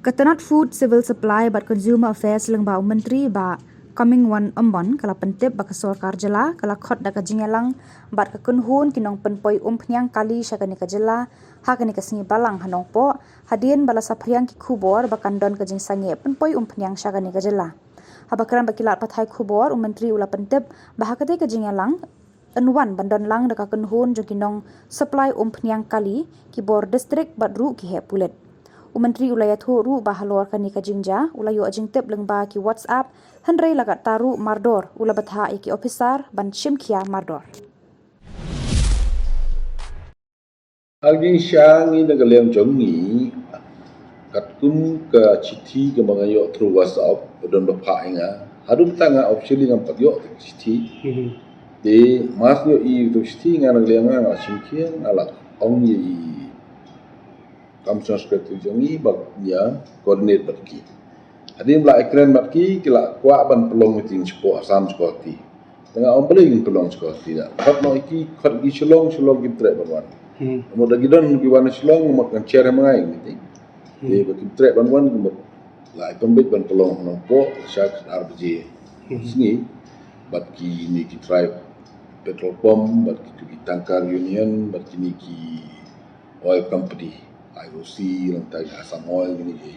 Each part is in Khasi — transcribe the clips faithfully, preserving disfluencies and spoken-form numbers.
Ka tnat Food, Civil Supply bad Consumer Affairs lyngba u Myntri Bah Comingone Ymbon ka la pyntip ba ka sorkar jylla ka la khot da ka jingïalang bad ka kynhun ki nongpynpoi umphniang kali sha kane ka jylla ha kane ka sngi Balang ha Nongpoh, hadien ba la saphriang ki khubor ba kan don ka jingsangeh pynpoi umphniang sha kane ka jylla. Haba kren bad ki lad pathai khubor, u Myntri u la pyntip ba ha katei ka jingïalang yn wan ban don lang da ka kynhun jong ki nong supply umphniang kali, ki bor district bad ruh ki heh pulit. U Myntri u la ïathuh ruh ba halor kane ka jingjia u la ïoh jingtip lyngba ki WhatsApp, hynrei la katta ruh mardor u la bthah ïa ki ophisar ban shim khia mardor. Ha ka jingshisha ngi na ka liang jong ngi, katkum ka shithi kaba nga ïoh through WhatsApp, ba don ba phah ïa nga. Haduh mynta nga officially ngam pat ïoh ka shithi. Mhm. Te, mas ïoh i tu shithi, nga na ka liang nga, nga shim khia, nga la ong ïa i Commissioner Secretary jong ngi ba ïa coordinate bad ki. Hadien ba la ïakren bad ki, ki la kwah ban pynlong meeting shapoh Assam sha Guwahati. Te nga ong balei ngin pynlong sha Guwahati da. Khot noh ïa ki, khot ïa ki Shillong, Shillong kim treh ban wan. Hmm. Namar da ki don ki wan na Shillong, namar kan share ma nga ïa ki meeting. Hmm. Te ba kim treh ban wan, kumba la ai pynbeit ban pynlong ha Nongpoh, sha khatar baje. Hmm. Sngi, bad kine ki tribe petrol pump, bad kito ki tanker union, bad kine ki oil company, I O C, lane Assam Oil, kine ki,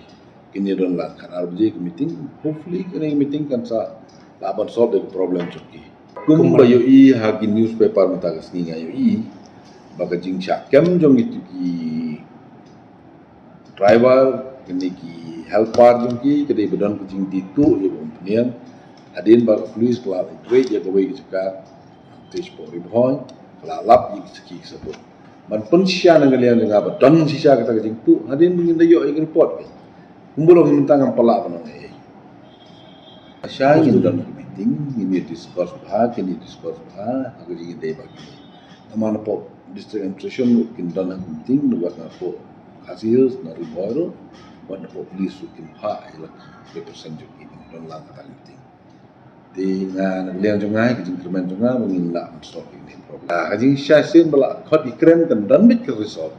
kine don lang khatar baje ki meeting. Hopefully, kane ka meeting kan sa lah ban solve the problem jong ki. Kumba ïohi ha ki newspaper mynta ka sngi nga ïohi ba ka jingshah kem jong kito ki driver, kine ki helper jong ki, ka dei ba don ka jingdie tuh ïa ka umphniang. Hadien ba ka police ka la ïa kawei ka jaka, te shapoh Ri Bhoi, ka la lap ïa ki sakhi ki sabun. Ban pynshisha na ka liang jong nga ba don shisha kata ka jingtuh, hadien ba ngin da ïoh ïa ka report ka. Kumba long mynta ngam pat lah ban ong ei ei. Shisha ngin don ka meeting, ngin ïa discuss bha, ngin ïa discuss bha, ha ka jingïadei bad ki. Namar napoh District Administration ruh kin don ha ka meeting, na wat napoh Khasi Hills, na Ri Bhoi ruh, wat napoh police ruh kin phah ïa la ki represent jong ki, kin don lang kata ka meeting. Te nga na ka liang jong nga, ka jingkyrmen jong nga, ba ngin lah ban solve ïa kane ka problem. Ah, ka jingshisha shisien ba la khot ïakren kan don beit ka result.